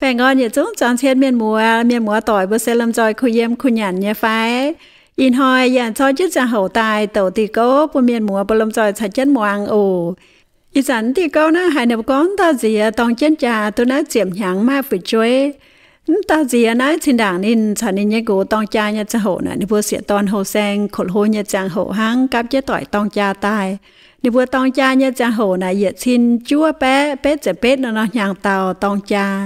Baengh orn yietc zungv zuangx cien mienh muoz, mienh muoz doic mbuo se lomh nzoih kuh yiem kuh nyanc nyei fai? Ih hnoi yie aengx zorqv jienv ziangh hoc daaih douc diuh gouv bun mienh muoz mbuo lomh nzoih caux jienv muangx oc. Ih zanc diuh gouv naaiv haiz ninh mbuo gorngv dauh nziex dorng jienv jaa duqv naaiv ziepc hnyangx maaih fu'jueiv. Mv dauh nziex naaiv zinh ndaangc ninh caux ninh nyei nqox dorng jaa nyei ziangh hoc naaic, ninh mbuo sieqv dorn houh saeng koqv hlo nyei ziangh hoc hnangv gapv jienv doic dorng jaa daaih. Ninh mbuo dorng jaa nyei ziangh hoc naaic yietc cin juov baeqv, betv ziepc betv nor nor hnyangx-daauh dorng jaa.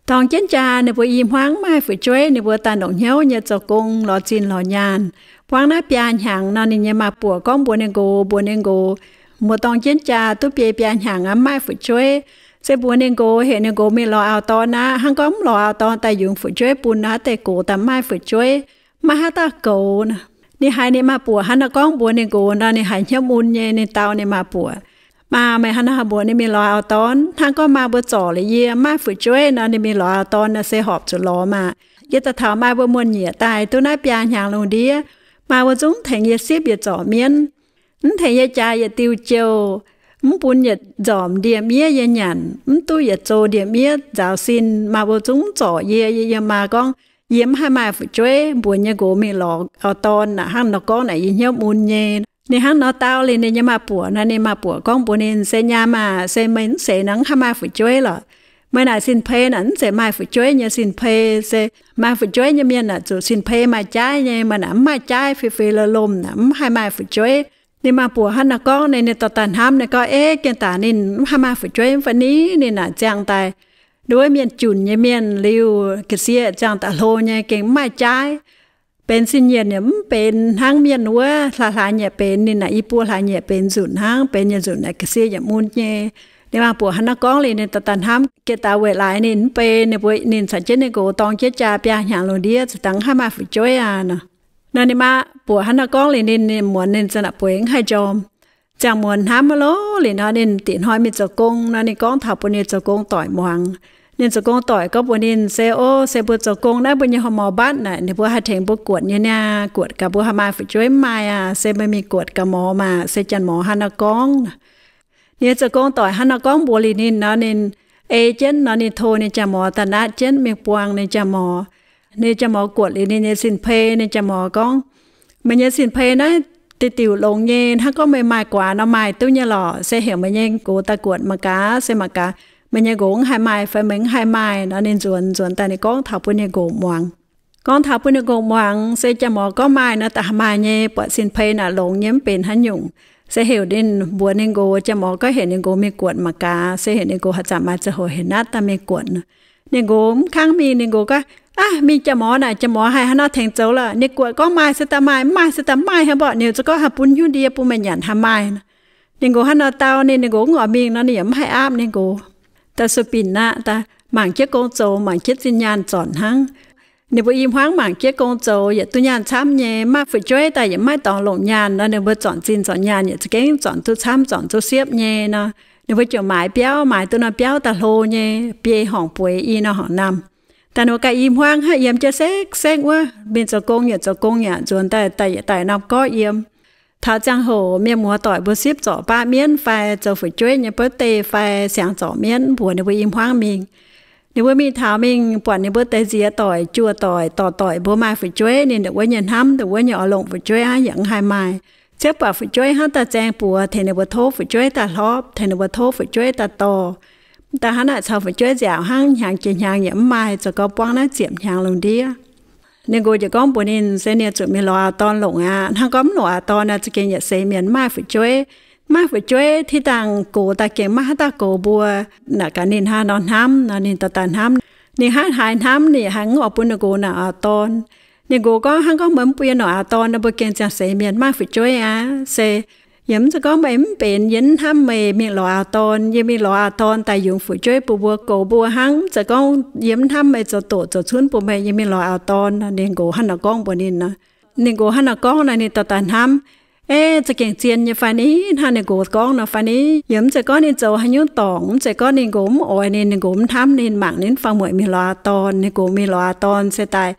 Dorng jienv jaa ninh mbuo i hmuangv maaih fu'jueiv, ninh mbuo daaih longc hnyouv nyei zoux gong lorz zinh lorz nyaanh. Buangv naaiv biaa hnyangx nor ninh nyei maa-buoc gorngv mbuox ninh nqox, mbuox ninh nqox, muoz dorng jienv jaa duqv biei biaa hnyangx aqv, mv maaih fu'jueiv. Se mbuox ninh nqox, heuc ninh nqox mingh lorz auv-dorn aqv. Hnangv gorngv mv lorz auv-dorn daaih yungz fu'jueiv bun naaiv deix gox daaih mv maaih fu'jueiv, maiv haaix dauh goux nor. Ninh haiz ninh maa-buoc hnangv naaiv gorngv mbuox ninh nqox nor, ninh haiz hnyouv mun nyei. Ninh dau ninh maa-buoc, Maa, meih hnangv naaiv mbuox ninh mingh lorz auv-dorn, hnangv gorngv maa mbuo zorc liuz yie mv maaih fu'jueiv nor, ninh mingh lorz auv-dorn nor se horpc zuqc lorz maah. Yie daaih taux maa mbuo muonh nyieqc daaih duqv naaiv biaa hnyangx lungh ndiev, maa mbuo zungv mv tengx yie sipv yietc zorc mienv, mv tengx yie jaa yietc diuh jouh, mv bun yietc nzormc ndie-miev yie nyanc, mv duqv yietc zoh ndie-miev nzaaux sin. Maa mbuo zungv mv zorc yie. Yie yiem maa gorngv yie mv haih maaih fu'jueiv, mbuox nyei nqox mingh lorz auv-dorn naaic. Hnangv nor gorngv naaic yie hnyouv mun nyei. Ninh hnangv nor dau liuz ninh nyei maa-buoc nor, ninh maa-buoc gorngv mbuox ninh, Se nyaam aah, se meih mv seix nor mv haih maaih fu'jueiv lorqc. Meih naaic sin-pei naaic mv zeiz maaih fu'jueiv nyei sin-pei. Se maaih fu'jueiv nyei mienh naaic zuqc sin-pei maaih jaaiv nyei. Meih naaic mv maaih jaaiv, fei fei lomh lomh naaic mv haih maaih fu'jueiv. Ninh maa-buoc hnangv nor gorngv, ninh, ninh dorh daaih hnamv, ninh gorngv, Eix, gengh daaih ninh mv haih maaih fu'jueiv fai ni? Ninh naaic ziangh daaih nduov mienh junc nyei mienh liuz, ga'sie ziangh daaih hlo nyei, gengh mv maaih jaaiv. Benx sin-nyienh yaac mv benx hnangv mienh wuov, hlaax hlaax nyieqc benx. Ninh naaic i buo hlaax nyieqc benx nzunc hnangv, benx nyei nzunc naaic ga'sie yaac mun nyei. Ninh maa-buoc hnangv naaiv gorngv liuz, ninh dorh daaih hnamv, gengh daaih weic laaix ninh mv bei, ninh mbuo, ninh caux jienv ninh nqox dorng jienv jaa biaa hnyangx lungh ndiev, ziouc dangh mv haih maaih fu'jueiv aqv nor. Nor ninh maa-buoc hnangv naaiv gorngv liuz, ninh, ninh muonz ninh za'naaic bueix mv haih njormh. Ziangh muonz hnamv aqv lorqc. Liuz nor ninh dingc hnoi mingh zoux gong nor, ninh gorngv taux bun ninh zoux gong doic muangx. Ninh zoux gong doic gorngv mbuox ninh, Se o, se mbuo zoux gong naaiv mbuo nyei hormorc mbatv naaic, ninh mbuo haih tengx mbuo guotc nyei niaa. Guotc gaax mbuo haih maaih fu'jueiv mv maaih aqv. Se meih mingh guotc gaax morz maah. Se janx-morz hnangv naaiv gorngv. Ninh zoux gong doic hnangv naaiv gorngv mbuox liuz ninh nor, ninh ei jienv nor, ninh tov ninh janx-morz daaih naatv jienv mingh buangh ninh janx-morz. Ninh janx-morz guotc liuz ninh nyei sin-pei, ninh janx-morz gorngv, Meih nyei sin-pei naaiv diuh diuc longx nyei. Hnangv gorngv meih maaih guaax nor maaih duqv nyei lorqc. Se heuc meih nyei nqox daaih guotc mangc gaax, se mangc gaax meih nyei nqox mv haih maaih fai meih mv haih maaih nor. Ninh nzuonx nzuonx daaih ninh gorngv taux bun ninh nqox muangx. Gorngv taux bun ninh nqox muangx, se janx-morz gorngv maaih nor, da'haaix maaih nyei, buatc sin-pei naaic longx nyei mv benx haaix nyungc. Se heuc ninh mbuox ninh nqox, janx-morz gorngv heuc ninh nqox mingh guotc mangc gaax, se heuc ninh nqox haaix zanc maaih ziangh hoc heuc naatv daaih mingh guotc nor. Ninh nqox mv kangv mingh. Ninh nqox gorngv, Aav, mingh janx-morz naaic, janx-morz haih haaix nor tengx zoux lorqc. Ninh guotc gorngv maaih se daaih maaih, mv maaih se daaih mv maaih, haaix mborqv ninh ziouc gorngv haih bun hnyouv ndie bun meih nyanc haih maaih nor. Ninh nqox hnangv nor dau ninh, ninh nqox mv oix mingh nor, ninh yaac mv haih aapv ninh nqox. Daaih sueih binc aqv, daaih mangc jienv gong zoux, mangc jienv zinh nyaanh zornc hnangv. Ninh mbuo i hmuangv mangc jienv gong zoux, yietc duqv nyaanh camv nyei, maaih fu'jueiv daaih yietc maiv dorngx longc nyaanh nor, ninh mbuo zornc zinh zornc nyaanh yietc za'gengh zornc duqv camv, zornc duqv siepv nyei nor. Ninh mbuo ziouc maaiz biauv, maaiz duqv norm biauv daaih hlo nyei, biei horngc bueix i norm horngc naamh. Daaih ninh mbuo ganh i hmuangv hnangv yiem jienv sekv sekv wuov, mingh zoux gong yaac zoux gong yaac nzuonx daaih, daaih yietc daaih norm gorqv yiem. Taux ziangh hoc mienh muoz doic mbuo sipv zorc baqv mienv fai zoux fu'jueiv nyei birthday fai siangx zorc mienv, mbuox ninh mbuo i hmuangv mingh. Ninh mbuo mingh taux mingh buatc ninh mbuo deix nziex doic, juoh doic, dorc doic mbuo maaih fu'jueiv, ninh ndongc wuov nyei hnamv, ndongc wuov nyei oix longc fu'jueiv aqv, yaac mv haih maaih. Ziouc buatc fu'jueiv hnangv daaih zaeng buoz, tengx ninh mbuo tov fu'jueiv daaih hlorpv, tengx ninh mbuo tov fu'jueiv daaih dorh. Daaih hnangv naaic caux fu'jueiv nziaauc hnangv, hnyangx jiex hnyangx yaac mv maaih, zoux gau buangv naaiv ziepc hnyangx lungh ndiev. Ninh nqox ziouc gorngv mbuox ninh, Se ninh zuqc mingh lorz auv-dorn longc aqv. Hnangv gorngv mv lorz auv-dorn nor, za'gengh yietc seix mienh mv maaih fu'jueiv. Mv maaih fu'jueiv, tiv dangh gox daaih gengh maiv haaix dauh goux mbuo. Naaic gaax ninh hnangv nor hnamv nor, ninh dorh daaih hnamv. Ninh hnangv haaix hnamv ninh haiz mv oix bun ninh nqox naaic auv-dorn. Ninh nqox gorngv, Hnangv gorngv meih mv bun yie naaic auv-dorn nor, mbuo gengh ziangh seix mienh mv maaih fu'jueiv aqv. Se yie mv zeiz gorngv meih mv benx, yie mv hnamv meih mingh lorz auv-dorn. Yie mingh lorz auv-dorn daaih yungz fu'jueiv bun mbuo, goux mbuo hnangv. Mv zeiz gorngv yie mv hnamv meih zoux doqc zoux cunv bun meih, yie mingh lorz auv-dorn. Ninh nqox hnangv nor gorngv mbuox ninh nor. Ninh nqox hnangv nor gorngv nor, ninh dorh daaih hnamv, Eix, za'gengh zien nyei fai ni? Hnangv ninh nqox gorngv nor fai ni? Yie mv zeiz gorngv ninh zoux haaix nyungc dorngc, mv zeiz gorngv ninh nqox mv oix ninh, ninh nqox mv hnamv ninh, mangc ninh mv fangx mueic mingh lorz auv-dorn. Ninh nqox mingh lorz auv-dorn se daaih,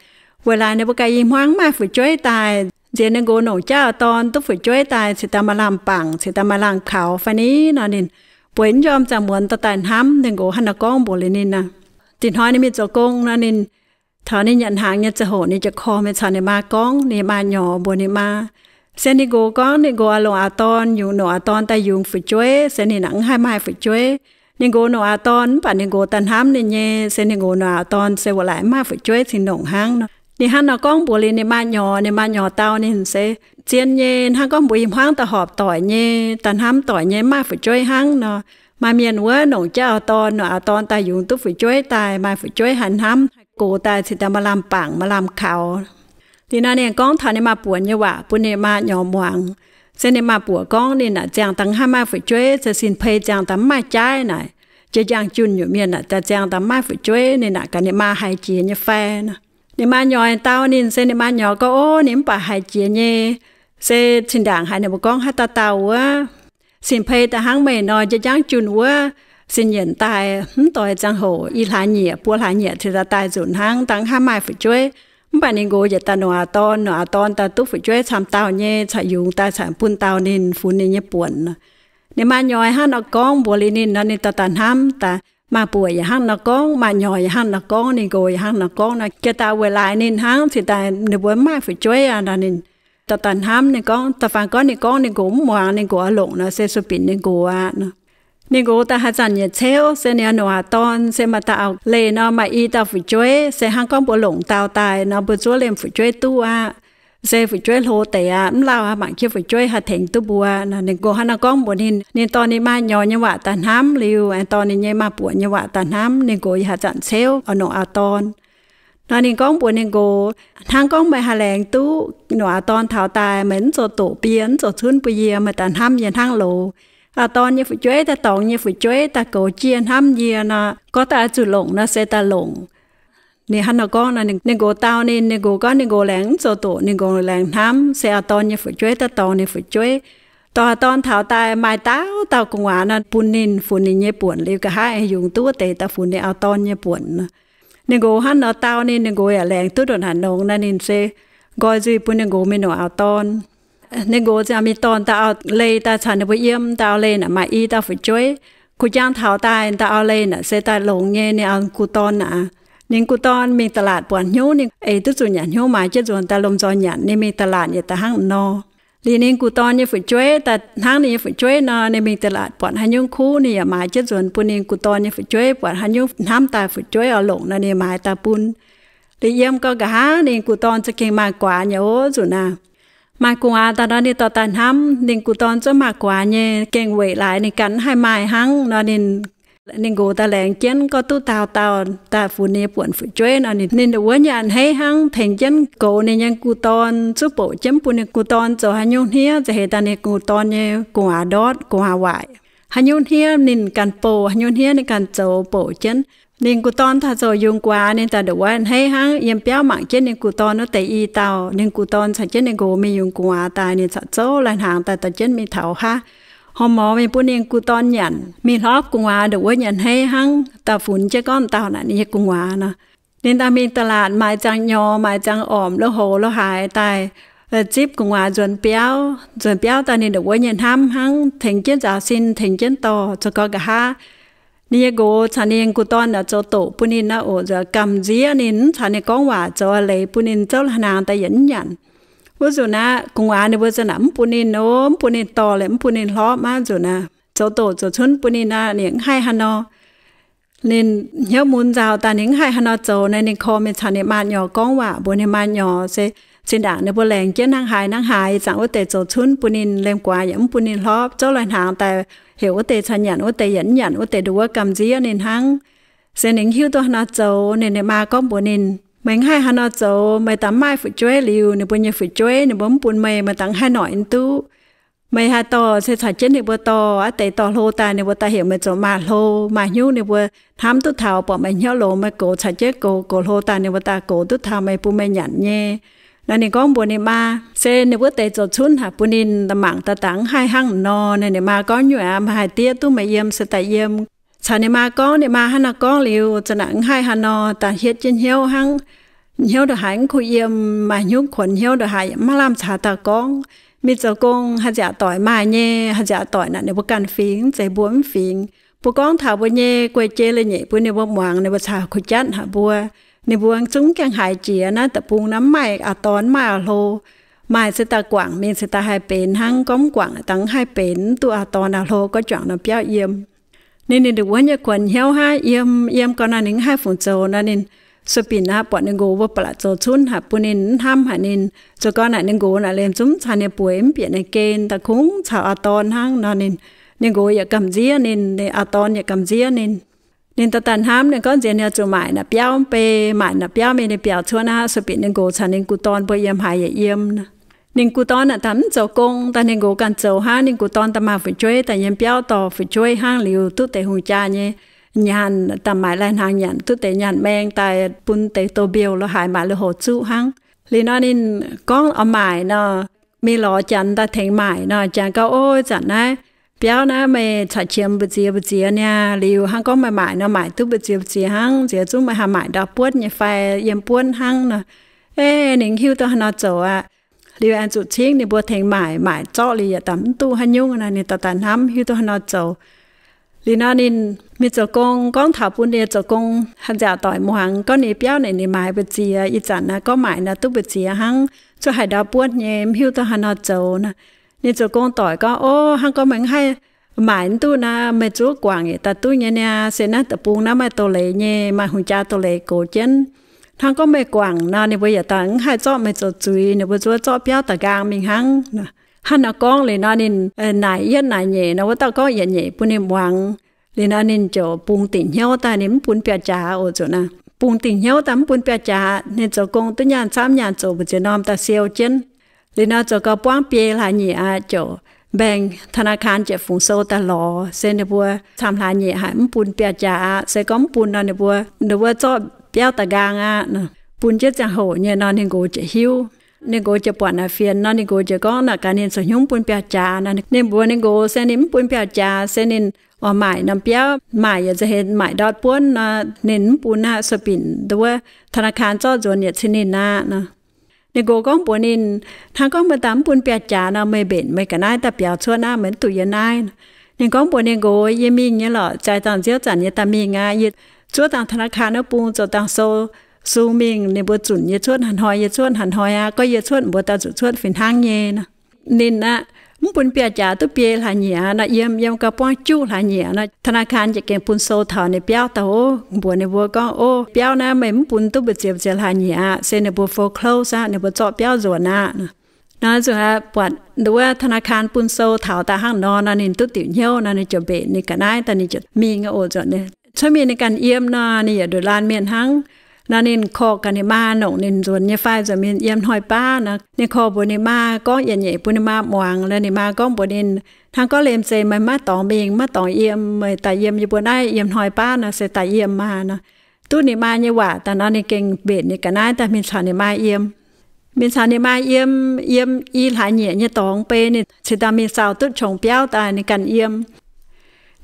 weic laaix ninh mbuo ganh i hmuangv maaih fu'jueiv daaih, nziex ninh nqox longc jauv auv-dorn duqv fu'jueiv daaih, cingx daaih maaih laangh bangc, cingx daaih maaih laangh kaux fai ni nor. Ninh bueix mv njormh ziangh muonz dorh daaih hnamv, ninh nqox hnangv nor gorngv mbuox liuz ninh nor. Da'nyeic hnoi ninh mingh zoux gong nor, ninh taux ninh nyanc hnaangx nyei ziangh hoc, ninh ziouc korv mingh caux ninh maa gorngv. Ninh maa nyorx mbuox ninh maa, se ninh nqox gorngv ninh nqox oix longc auv-dorn, yungz longc auv-dorn daaih yungz fu'jueiv, se ninh naaic mv haih maaih fu'jueiv. Ninh nqox longc auv-dorn mv baac ninh nqox daaih hnamv ninh nyei, se ninh nqox longc auv-dorn se wuov laaix mv maaih fu'jueiv cingx longc hnangv nor. Ninh hnangv nor gorngv mbuox liuz ninh maa nyorx, ninh maa nyorx dau ninh se, Zien nyei, hnangv gorngv mbuo i hmuangv daaih horpc doic nyei, daaih hnamv doic nyei, mv maaih fu'jueiv hnangv nor. Maaih mienh wuov longc jienv auv-dorn, longc auv-dorn daaih yungz duqv fu'jueiv daaih, maaih fu'jueiv haih hnamv, haih gox daaih cingx daaih maaih lamh bangc, maaih lamh kaux. Liuz nor ninh gorngv taux ninh maa buoc nyei waac bun ninh maa nyorx muangx. Se ninh maa buoc gorngv ninh naaic ziangh daaih mv haih maaih fu'jueiv, se sin-pei ziangh daaih mv maaih jaaiv naaic, jiex njang-junh nyungc mienh naaic ziangh daaih mv maaih fu'jueiv, ninh naaic gaax ninh maa haiz jiex nyei fai nor. Ninh maa nyorx dau ninh se ninh maa nyorx gorngv, Ov, ninh mv baac haiz jiex nyei. Se zinh ndaangc haiz ninh mbuo gorngv haaix dauh dauh wuov, sin-pei daaih hnangv meih nor, jiex njang-junh wuov, sin-yienc daaih mv doix ziangh hoc i hlaax nyieqc buo hlaax nyieqc cingx daaih daaih nzunc hnangv, daaih mv haih maaih fu'jueiv. Mv baac ninh nqox yietc daaih longc auv-dorn, longc auv-dorn daaih duqv fu'jueiv camv dauh nyei, caux yungz daaih caux bun dauh ninh, funx ninh nyei buonc. Ninh maa nyorx hnangv nor gorngv mbuox liuz ninh nor, ninh daaih daaih hnamv daaih. Maa buoc yaac hnangv nor gorngv, maa nyorx yaac hnangv nor gorngv, ninh nqox yaac hnangv nor gorngv nor, jiex daaih weic laaix ninh hnangv cingx daaih ninh mbuo mv maaih fu'jueiv aqv nor. Ninh daaih daaih hnamv, ninh gorngv, da'faanh gorngv ninh gorngv ninh nqox mv muangx, ninh nqox oix longc nor se sueih binc ninh nqox aqv nor. Ninh nqox daaih haaix zanc nyei ceuv se ninh oix longc auv-dorn, se maaih dauh auv-leih nor maaih i dauh fu'jueiv, se hnangv gorngv mbuo longc dauh daaih nor mbuo zuov liemh fu'jueiv duqv aqv. Se fu'jueiv hlo deix aqv, mv lauh aqv, mangc jienv fu'jueiv haih tengx duqv mbuo nor. Ninh nqox hnangv nor gorngv mbuox ninh. Ninh dorh ninh maa nyorx nyei waac daaih hnamv liuz, aengx dorh ninh nyei maa buoc nyei waac daaih hnamv, ninh nqox yaac haaix zanc ceuv oix longc auv-dorn. Nor ninh gorngv mbuox ninh nqox, Hnangv gorngv meih haih laengz duqv longc auv-dorn taux daaih, meih mv zoux doqc bun yie, mv zoux cunv bun yie, meih daaih hnamv yie hnangv loz, auv-dorn nyei fu'jueiv daaih dorngx yie nyei fu'jueiv daaih goux jienv hnamv yie nor, gorngv daaih oix zuqc longc nor se daaih longc. Ninh hnangv nor gorngv nor, ninh nqox dau ninh. Ninh nqox gorngv ninh nqox laengz mv zoux doqc, ninh nqox laengz hnamv, se auv-dorn nyei fu'jueiv daaih dorngx ninh fu'jueiv. Dorh auv-dorn taux daaih maaih dauh dauh gu'nguaaz nor bun ninh funx ninh nyei buonc liuz, nqa'haav aengx yungz duqv wuov deix daaih funx ninh auv-dorn nyei buonc. Ninh nqox hnangv nor dau ninh, ninh nqox yaac laengz duqv ndongc naaic nongx nor, ninh se nqoi nzuih bun ninh nqox mingh longc auv-dorn. Ninh nqox ziouc mingh dorh dauh auv-leih daaih caux ninh mbuo yiem. Dauh auv-leih naaic maaih i dauh fu'jueiv. Kuv jaang taux daaih, dauh auv-leih naaic se daaih longx nyei, ninh auv-guv dorn aqv. Ninh guv dorn mingh da'laatc buatc haaix nyungc ninh eix duqv zuqc nyanc haaix nyungc, maaiz jienv nzuonx daaih lomh nzoih nyanc. Ninh mingh da'laatc yietc daaih hnangv nor. Liuz ninh guv dorn nyei fu'jueiv daaih hnangv ninh nyei fu'jueiv nor, ninh mingh da'laatc buatc haaix nyungc kuv ninh yaac maaiz jienv nzuonx bun ninh guv dorn nyei fu'jueiv, buatc haaix nyungc hnamv daaih fu'jueiv oix longc nor ninh maaiz daaih bun. Liuz yiem gau nqa'haav ninh guv dorn za'gengh maaih guaax nyei oc nzunc naaic. Maaih gu'nguaaz daaih nor ninh dorh daaih hnamv ninh guv dorn zungv maaih guaax nyei, gengh weic laaix ninh ganh mv haih maaih hnangv nor. Ninh, ninh nqox daaih laengz jienv gorngv duqv dauh dauh daaih funx ninh nyei buonc fu'jueiv nor, ninh, ninh ndongc wuov nyei a'hneiv hnangv, tengx jienv goux ninh nyei guv dorn, zuqc bouc jienv bun ninh guv dorn zoux haaix nyungc hniev, nza'heix daaih ninh guv dorn nyei gu'nguaaz ndortv, gu'nguaaz waaic. Haaix nyungc hniev ninh ganh bouh, haaix nyungc hniev ninh ganh zoux bouc jienv. Ninh guv dorn daaih zoux yungz guaax, ninh daaih ndongc wuov a'hneiv hnangv, yiem biauv mangc jienv ninh guv dorn wuov deix i dauh. Ninh guv dorn caux jienv ninh nqox mingh yungz gu'nguaaz daaih, ninh caux zouv lai-hnaangx daaih dorh jienv mingh taux haav, horpc mor mingh bun ninh guv dorn nyanc. Mingh hlorpv gu'nguaaz ndongc wuov nyei a'hneiv hnangv, daaih funx jienv gorngv dauh naaic ninh nyei gu'nguaaz nor. Ninh daaih mingh da'laatc maaiz ziangx nyorx, maaiz ziangx ormc, lo-houx lo-haaix daaih zipv gu'nguaaz nzuonx biauv. Nzuonx biauv daaih ninh ndongc wuov nyei hnamv hnangv, tengx jienv nzaaux sin, tengx jienv dorh. Zoux gau nqa'haav ninh nyei nqox caux ninh guv dorn naaic zoux doqc bun ninh naaiv oc, nzuonx gamh nziev ninh, mv caux ninh gorngv waac, zoux a'leiz bun ninh zouv lai-hnaangx daaih yietc mv nyanc. Wuov nzunc naaiv gu'nguaaz ninh mbuo za'naaic mv bun ninh, o, mv bun ninh dorh, mv bun ninh hlorpv aqv. Nzunc naaiv zoux doqc zoux cunv bun ninh aqv, ninh mv haih haaix nor. Ninh hnyouv mun nzauh daaih ninh mv haih haaix nor zoux nor, ninh korv mingh caux ninh maa nyorx gorngv waac mbuox ninh maa nyorx se, zinh ndaangc ninh mbuo laengz jienv hnangv haaix hnangv haaix, ih zanc wuov deix zoux cunv bun ninh, liemh guaax yaac mv bun ninh hlorpv, zouv lai-hnaangx daaih heuc wuov deix caux nyanc, wuov deix yietc mv nyanc, wuov deix ndongc wuov gamh nziev ninh hnangv. Se ninh mv hiuv duqv haaix nor zoux. Ninh, ninh maa gorngv mbuox ninh, meih mv haih haaix nor zoux, meih daaih mv maaih fu'jueiv liuz, ninh mbuo nyei fu'jueiv ninh mbuo mv bun meih, meih daaih mv haih noic duqv. Meih haih dorh se caux jienv ninh mbuo dorh, wuov deix dorh hlo daaih ninh mbuo daaih heuc meih zoux maa hlo. Maaih hnyouv ninh mbuo hnamv duqv taux, buatc meih hnyouv longx, meih goux caux jienv goux, goux hlo daaih ninh mbuo daaih goux duqv taux meih, bun meih nyanc nyei. Nor ninh gorngv mbuox ninh maa, se ninh wuov deix zoux cunv haic bun ninh, mangc daaih dangh mv haih hnangv nor. Ninh, ninh maa gorngv, nyuoqc aqv, meih haih diev duqv meih yiem se daaih yiem. Caux ninh maa gorngv, ninh maa hnangv naaiv gorngv liuz, za'naaic mv haih haaix nor, daaih hietv jienv hnyouv hnangv. Hnyouv ndongc haaix mv kuh yiem, maaih hnyouv kuonx hnyouv ndongc haaix yaac mv maaih lamh caax daaih gorngv. Mingh zoux gong haih nziaauc doic maaih nyei, haih nziaauc doic naaic ninh mbuo ganh fingx, mv zeiz mbuo mv fingx. Mbuo gorngv taux mbuo nyei guei-jei leiz-nyeic bun ninh mbuo muangx, ninh mbuo caux kuv jatv haic mbuo. Ninh mbuo zungv gaengh haiz jiex naaiv deic-bung naaiv mv maaih auv-dorn, mv maaih auv-hlo. Maaih se daaih guangc mingh se daaih haih benx hnangv, gorngv mv guangc daaih mv haih benx, mv duqv auv-dorn auv-hlo gorngv juangc norm biauv yiem. Ninh, ninh ndongc wuov nyei kuonx hnyouv hnangv, yiem yiem gau naaic ninh mv haih fungc zoux nor, ninh sueih-binc aqv, buatc ninh nqox mbuo ba'laqc zoux cunv haic bun ninh, mv hnamv haic ninh. Zoux gau naaic ninh nqox naaic liemh zungv caux ninh bueix mv bieqc ninh gen, daaih kungx caux auv-dorn hnangv nor, ninh, ninh nqox yaac gamh nziev ninh, ninh auv-dorn yaac gamh nziev ninh. Ninh daaih daaih hnamv, ninh gorngv nziex ninh oix zuqc maaic naaic biauv mv bei, maaic naaic biauv mingh ninh biaux cuotv aqv, sueih-binc ninh nqox caux ninh gu dorn mbuo yiem haaix yaac yiem. Ninh gu dorn naaic daaih mv zoux gong, daaih ninh nqox ganh zoux hnangv. Ninh gu dorn daaih maaih fu'jueiv, daaih yiem biauv dorh fu'jueiv hnangv liuz, duqv deix hungh jaa nyei nyaanh, daaih maaiz lai-hnaangx nyanc, duqv deix nyaanh maeng daaih bun deix douz-mbiouh lo haaix maaiz lui-houx zuqv hnangv. Liuz nor ninh gorngv oix maaic nor, mingh lorz janx daaih tengx maaic nor, janx gorngv, Ov, zanc naaiv biauv naaiv meih caux qiemx mbu'ziex mbu'ziex niaa. Liuz hnangv gorngv meih maaic nor, maaic duqv mbu'ziex mbu'ziex hnangv, nziex zungv meih haih maaic ndau buonv nyei fai yiem buonv hnangv nor. Eix, ninh hiuv duqv haaix nor zoux aqv. Liuz aengx zuqc cingv ninh mbuo tengx maaic, maaic zorqv liuz yaac daaih mv duqv haaix nyungc nor, ninh daaih daaih hnamv hiuv duqv haaix nor zoux. Liuz nor ninh mingh zoux gong, gorngv taux bun ninh zoux gong haaix nziaauc doic muangx, gorngv ninh biauv naaic ninh maaiz mbu'ziex, ih zanc naaiv gorngv maaic naaiv duqv mbu'ziex hnangv, zuqc haih ndau buonv nyei, mv hiuv duqv haaix nor zoux nor. Ninh zoux gong doic gorngv, Ov, hnangv gorngv meih mv haih maaic mv duqv naaic, meih zuov guangc yietc daaih duqv nyei niaa. Se naaiv deic-bung naaiv maaih doz-leiz nyei, maaih hungh jaa doz-leiz goux jienv. Hnangv gorngv meih guangc nor, ninh mbuo yietc daaih mv haih zorqv meih zoux zuiz, ninh mbuo zuov zorqv biauv daaih nqaang mingh hnangv. Hnangv nor gorngv liuz nor ninh naaic yietv naaic nyeic nor, wuov dauh gorngv yietc nyeic bun ninh muangx. Liuz nor ninh ziouc bungx dingc hnyouv daaih, ninh mv bun biauv-jaax oc zuqc naaic. Bungx dingc hnyouv daaih mv bun biauv-jaax, ninh zoux gong duqv nyaanh camv nyaanh zoux mbu'ziex norm daaih siou jienv. Liuz nor zoux gau buangv biei hlaax nyieqc aqv, ziouc mbaengx ธนาคาร jiepc fungx sou daaih lorz, se ninh mbuo camv hlaax nyieqc haic mv bun biauv-jaax aqv. Se gorngv mv bun nor ninh mbuo, ninh mbuo zorqv biauv daaih nqaang aqv. Bun jienv ziangh hoc nyei nor ninh nqox ziouc hiuv. Ninh nqox ziouc buatc naaic fienx nor, ninh nqox ziouc gorngv, Naaic gaax ninh zoux hnyouv mv bun biauv-jaax nor. Ninh mbuox ninh nqox se ninh mv bun biauv-jaax, se ninh oix maaic norm biauv, maaic yietc nza'hlen maaic ndortv buonv nor ninh mv bun aqv, sueih-binc nduov ธนาคาร zorqv nzuonx yietc cin ninh aqv nor. Ninh nqox gorngv mbuox ninh, Hnangv gorngv meih daaih mv bun biauv-jaax nor, meih mbenc meih ga'naaiv daaih biaux cuotv aqv, meih mv duqv yiem naaiv. Ninh gorngv mbuox ninh nqox, Yie mingh nyei lorqc, zaix dangh nziouv zanc yie daaih mingh aqv. Yie zuov dangh ธนาคาร wuov bung zoux dangh sou sung mingh, ninh mbuo zunc yie cuotv hnoi-hnoi, yie cuotv hnoi-hnoi aqv. Gorngv yie cuotv mbuo daaih zuqc cuotv fih hnangv nyei nor. Ninh aqv, mv bun biauv-jaax duqv biei hlaax nyieqc nor, yiem yiem gau buangv juqv hlaax nyieqc nor, ธนาคาร ziouc gengh bun sou taux ninh biauv daaih ov, mbuox ninh mbuo gorngv, Ov, biauv naaiv meih mv bun duqv mbu'ziex mbu'ziex hlaax nyieqc aqv, se ninh mbuo foreclose aqv, ninh mbuo zorqv biauv nzuonx aqv. Nor zuqc buatc nduov ธนาคาร bun sou taux daaih hnangv nor nor, ninh duqv diuc hnyouv nor, ninh ziouc mbenc ninh ga'naaiv daaih, ninh ziouc mingh oc zuqc. Cuotv mingh ninh ganh yiem nor, ninh yaac nduqc laanh mienh hnangv. Nor ninh korv gaax ninh maa longc ninh nzuonx nyei fai nzuonx mingh yiem hnoi baav nor, ninh korv mbuox ninh maa gorngv yietc nyeic bun ninh maa muangx. Ninh maa gorngv mbuox ninh, Hnangv gorngv liemh zeih meih maiv dorngx mingh, maiv dorngx yiem, meih daaih yiem yie mbuo naaiv yiem hnoi baav nor se daaih yiem maah nor. Duqv ninh maa nyei waac daaih nor, ninh gengh mbenc ninh ga'naaiv daaih mingh caux ninh maa yiem. Mingh caux ninh maa yiem, yiem i hlaax nyieqc nyei dorngx beiv ninh cingx daaih mingh saau duqv qongx biauv daaih ninh ganh yiem.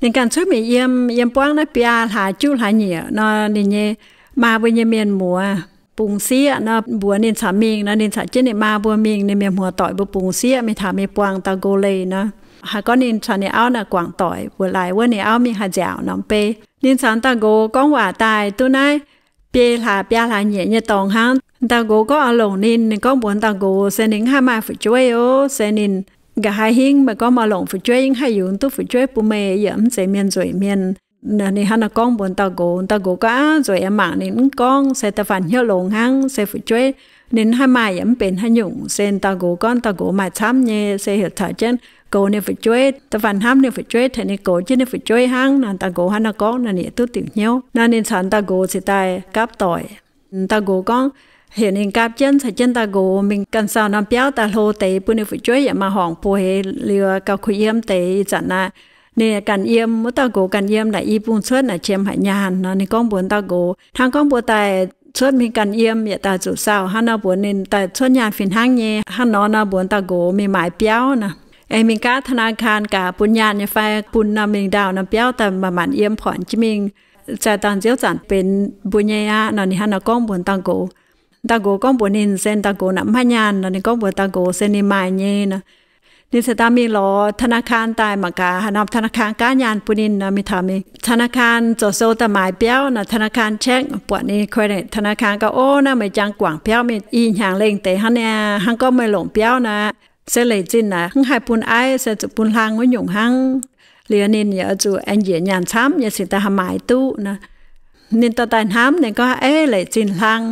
Ninh ganh cuotv mingh yiem, yiem buangv naaiv biaa hlaax juqv hlaax nyieqc nor, ninh nyei maa mbuo nyei mienh muoz bungx sieqv nor, mbuox ninh caux mingh nor, ninh caux jienv ninh maa mbuo mingh, ninh mienh muoz-doic mbuo bungx sieqv mingh taux mingh buangh dauh nqox leih nor. Haiz gorngv ninh caux ninh auv naaic guangc doic, mbuox laaix wuov ninh auv mingh haih nziaauc norm bei. Ninh caux dauh nqox gorngv waac daaih duqv naaiv biei hlaax biaa hlaax nyieqc nyei dorngx hnangv. Dauh nqox gorngv oix longc ninh, ninh gorngv mbuox dauh nqox se ninh mv haih maaih fu'jueiv ov, se ninh nqa'haav hingv meih gorngv oix longc fu'jueiv, yie mv haih yungz duqv fu'jueiv bun meih, yie mv zeiz mienh nzueic mienh. Ninh hnangv naaiv gorngv mbuox dauh nqox. Dauh nqox gorngv, Aav, nzueic aqv, mangc ninh mv gorngv, se da'faanh hnyouv longx hnangv, se fu'jueiv ninh mv haih maaih yaac mv benx haaix nyungc. Se dauh nqox gorngv dauh nqox maaih camv nyei, se heuc caux jienv goux ninh fu'jueiv, da'faanh hnamv ninh fu'jueiv, tengx ninh goux jienv ninh fu'jueiv hnangv nor. Dauh nqox hnangv naaiv gorngv nor, ninh duqv diuc hnyouv nor, ninh caux dauh nqox cingx daaih gapv doic. Dauh nqox gorngv heuc ninh gapv jienv caux jienv dauh nqox mingh ganh saau norm biauv daaih hlo deix bun ninh fu'jueiv yaac maaih horngc bueix liuz gauh kuh yiem deix. Ih zanc naaiv ninh ganh yiem, wuov dauh nqox ganh yiem naaic i bung cuotv naaic qiemx haic nyaanh nor, ninh gorngv mbuox dauh nqox, Hnangv gorngv mbuo daaih cuotv mingh ganh yiem yaac daaih zuqc saau hnangv nor, mbuox ninh daaih cuotv nyaanh fih hnangv nyei. Hnangv nor nor mbuox dauh nqox mingh maaiz biauv nor, aengx mingh gaav ธนาคาร gaax bun nyaanh nyei fai bun nor, mingh ndaauh norm biauv daaih manc-manc yiem pornc jienv mingh, zaih dangh nziouv zanc benx mbuo nyei aqv nor, ninh hnangv nor gorngv mbuox dauh nqox. Dauh nqox gorngv mbuox ninh se dauh nqox naaic mv maaih nyaanh nor, ninh gorngv mbuox dauh nqox se ninh maaih nyei nor. Ninh ceix daaih mingh lorz ธนาคาร daaih mangc gaax haaix norm ธนาคาร gaav nyaanh bun ninh nor. Mingh taux mingh ธนาคาร zoux sou daaih maaiz biauv nor, ธนาคาร check buatc ninh เครดิต ธนาคาร gau, Ov, naaiv meih jangx guangc biauv mingh i hnyangx lengh deix hnangv niaa. Hnangv gorngv meih longc biauv naaic, se leic zinh naaic mv haih bun aiv, se zuqc bun hlang wuov nyungc hnangv. Liuz ninh yaac oix zuqc aengx njiec nyanc camv nyei cingx daaih haih maaiz duqv nor. Ninh dorh daaih hnamv, ninh gorngv, Eix, leic zinh hlang,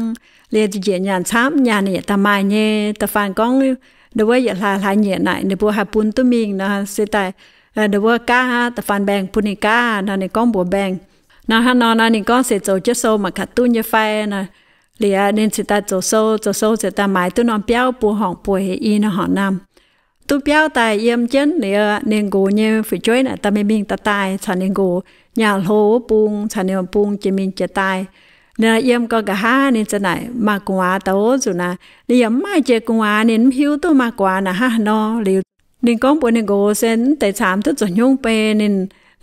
liuz njiec nyanc camv nyaanh ninh yietc daaih maaih nyei. Da'faanh gorngv ndo wuov yietc hlaax hlaax nyieqc naaic ninh mbuo haih bun duqv mingh nor, se daaih ndo wuov gaav, da'faanh mbaengx bun ninh gaav nor. Ninh gorngv mbuox mbaengx nor, hnangv nor nor ninh gorngv se zoux jienv sou mangc gaax duqv nyei fai nor. Liuz ninh cingx daaih zoux sou, zoux sou cingx daaih maaiz duqv norm biauv buo horngc bueix i norm horngc naamh. Duqv biauv daaih yiem jienv liuz, ninh nqox nyei fu'jueiv naaic daaih mingh mingh daaih daaih caux ninh nqox nyaah hlo wuov bung, caux ninh bung jiex mingh jiex daaih. Ninh yiem gau nqa'haav ninh za'naaic maaih gu'nguaaz daaih oc nzunc naaic. Ninh yaac mv maaih jiex gu'nguaaz, ninh mv hiuv duqv maaih gu'nguaaz naaic hnangv haaix nor. Liuz ninh gorngv mbuox ninh nqox se mv deix camv duqv zoux hnyungv bei, ninh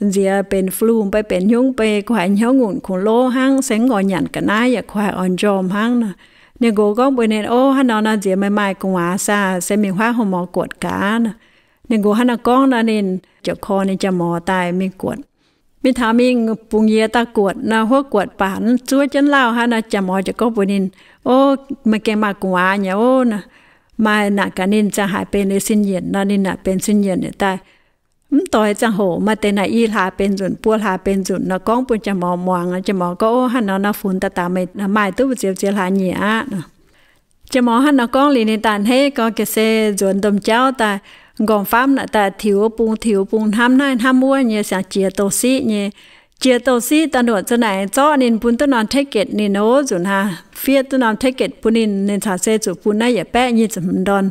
nziex benx flu mv bei benx hnyungv bei, gu'nguaaic hnyouv ngunc kungx lov hnangv, se mv oix nyanc ga'naaiv yaac gu'nguaaic oix njormh hnangv nor. Ninh nqox gorngv mbuox ninh, Ov, hnangv nor nor nziex meih maaih gu'nguaaz saah, se mingh huaav hlo morz guotc gaax nor. Ninh nqox hnangv nor gorngv nor, ninh ziouc korv ninh jaa-morz daaih mingh guotc. Mingh taux mingh bungx yie daaih guotc nor, huov guotc baac zuov jienv lauh hnangv nor, jaa-morz ziouc gorngv mbuox ninh, Ov, meih gengh maaih gu'nguaaz nyei ov nor. Maaih naaic gaax ninh ziangh haaix benx liuz sin yienc nor, ninh naaic benx sin yienc daaih. Mv doix ziangh hoc maaih deix naaic i hlaax benx nzunc, buo hlaax benx nzunc nor, gorngv bun jaa-morz muangx. Jaa-morz gorngv, Ov, hnangv nor nor funx daaih daaih meih maaih duqv mbu'ziex ziex hlaax nyieqc aqv nor. Jaa-morz hnangv nor gorngv liuz ninh daaih a'hneiv gau, ga'se nzuonx domh jauv daaih, nqorngv-famv naaic daaih tiux wuov bung tiux wuov bung, hnamv naaiv hnamv wuov nyei, siang jiex douz-siqv nyei. Jiex douz-siqv daaih nduoqc za'naaic zorqv ninh bun duqv norm ticket ninh ov nzunc hnangv, fiev duqv norm ticket bun ninh, ninh caux se zuqc bun naaiv yietc baeqv nyic ziepc hmz ndorn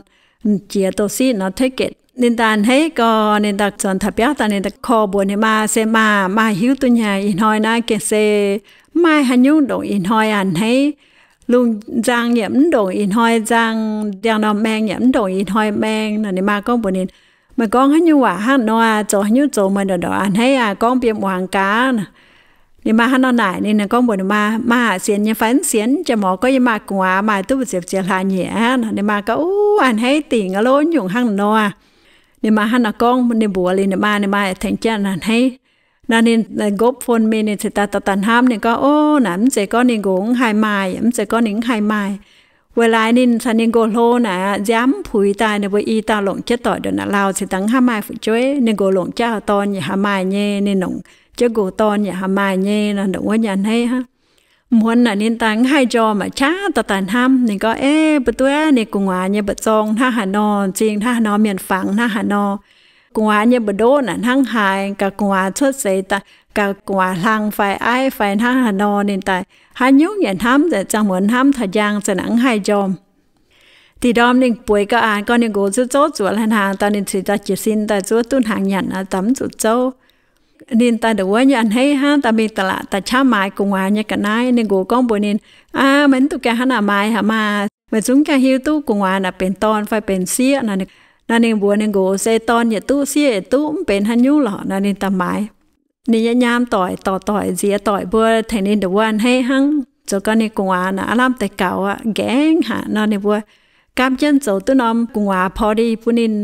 jiex douz-siqv norm ticket. Ninh daaih a'hneiv gau, ninh daaih zuonx taux biauv daaih, ninh daaih korv mbuox ninh maa se, Maa, maa hiuv duqv nyei, ih hnoi naaiv gengh se mv maaih haaix nyungc ndongc ih hnoi a'hneiv. Lungh nzang yaac mv ndongc ih hnoi nzang, ndiangx-normh maeng yaac mv ndongc ih hnoi maeng nor. Ninh maa gorngv mbuox ninh, Meih gorngv haaix nyungc waac hnangv nor, zoux haaix nyungc zoux meih ndongc ndongc a'hneiv aqv, gorngv bun yie muangx gaax nor. Ninh maa hnangv nor naaic ninh, ninh gorngv mbuox ninh maa, Maa sienx nyei fai mv sienx? Jaa-morc gorngv yie maaih gu'nguaaz maaih duqv mbu'ziex ziex hlaax nyieqc aqv. Ninh maa gorngv, Uv, a'hneiv dingc aqv lov, nyungc hnangv nor. Ninh maa hnangv nor gorngv, ninh mbuox liuz ninh maa, ninh maa tengx jienv a'hneiv. Nor ninh nqopv phone mingh, ninh cingx daaih dorh daaih hnamv, ninh gorngv, Ov, naaic mv zeiz gorngv ninh nqox mv haih maaih, mv zeiz gorngv ninh mv haih maaih. Weic laaix ninh caux ninh nqox hlo naaic aqv, nziaamv puix daaih ninh mbuo i dauh longc jienv doic ndongc naaic lauh cingx daaih mv haih maaih fu'jueiv. Ninh nqox longc jienv dorn yaac haih maaih nyei, ninh longc jienv nqox dorn yaac haih maaih nyei nor, ndongc wuov nyei a'hneiv hnangv. Muonz naaic ninh daaih mv haih njormh aqv, qaqv daaih daaih hnamv. Ninh gorngv, Eix, mv duqv ninh gu'nguaaz nyei mba'zorng hnangv haaix nor, m'zing hnangv haaix nor, mienh fangx hnangv haaix nor, gu'nguaaz nyei mba'ndoqv naaic hnangv haaix, gaax gu'nguaaz cuotv seix daaih, gaax gu'nguaaz hlang fai aiv fai hnangv haaix nor. Ninh daaih haaix nyungc yaac hnamv nzengc, ziangh muonz hnamv taux njang, za'naaic mv haih njormh. Da'nyeic ndorm ninh bueix ga'aanx gau, ninh nqox zuqc zouv zuoqc lai hnaangx daaih, ninh cingx daaih jiez sin daaih zuov duqv hnaangx nyanc aqv, daaih mv zuqc zouv. Ninh daaih ndongc wuov nyei a'hneiv hnangv, daaih mingh da'laatc daaih qaqv maaiz gu'nguaaz nyei ga'naaiv. Ninh nqox gorngv mbuox ninh, Aa, meih mv duqv gaengh hnangv naaic maaiz haic maah! Meih zungv gaengh hiuv duqv gu'nguaaz naaic benx dorn fai benx sieqv nor. Nor ninh mbuox ninh nqox se, Dorn yietc duqv, sieqv yietc duqv, mv benx haaix nyungc lorqc. Nor ninh daaih maaiz. Ninh nyei nyaam doic, dorc doic, nziex doic mbuo tengx ninh ndongc wuov a'hneiv hnangv. Zoux gau ninh gu'nguaaz naaic aav lamh deix gaux aqv, nqaengv haic nor. Ninh mbuo gaamv jienv zoux duqv norm gu'nguaaz party bun ninh,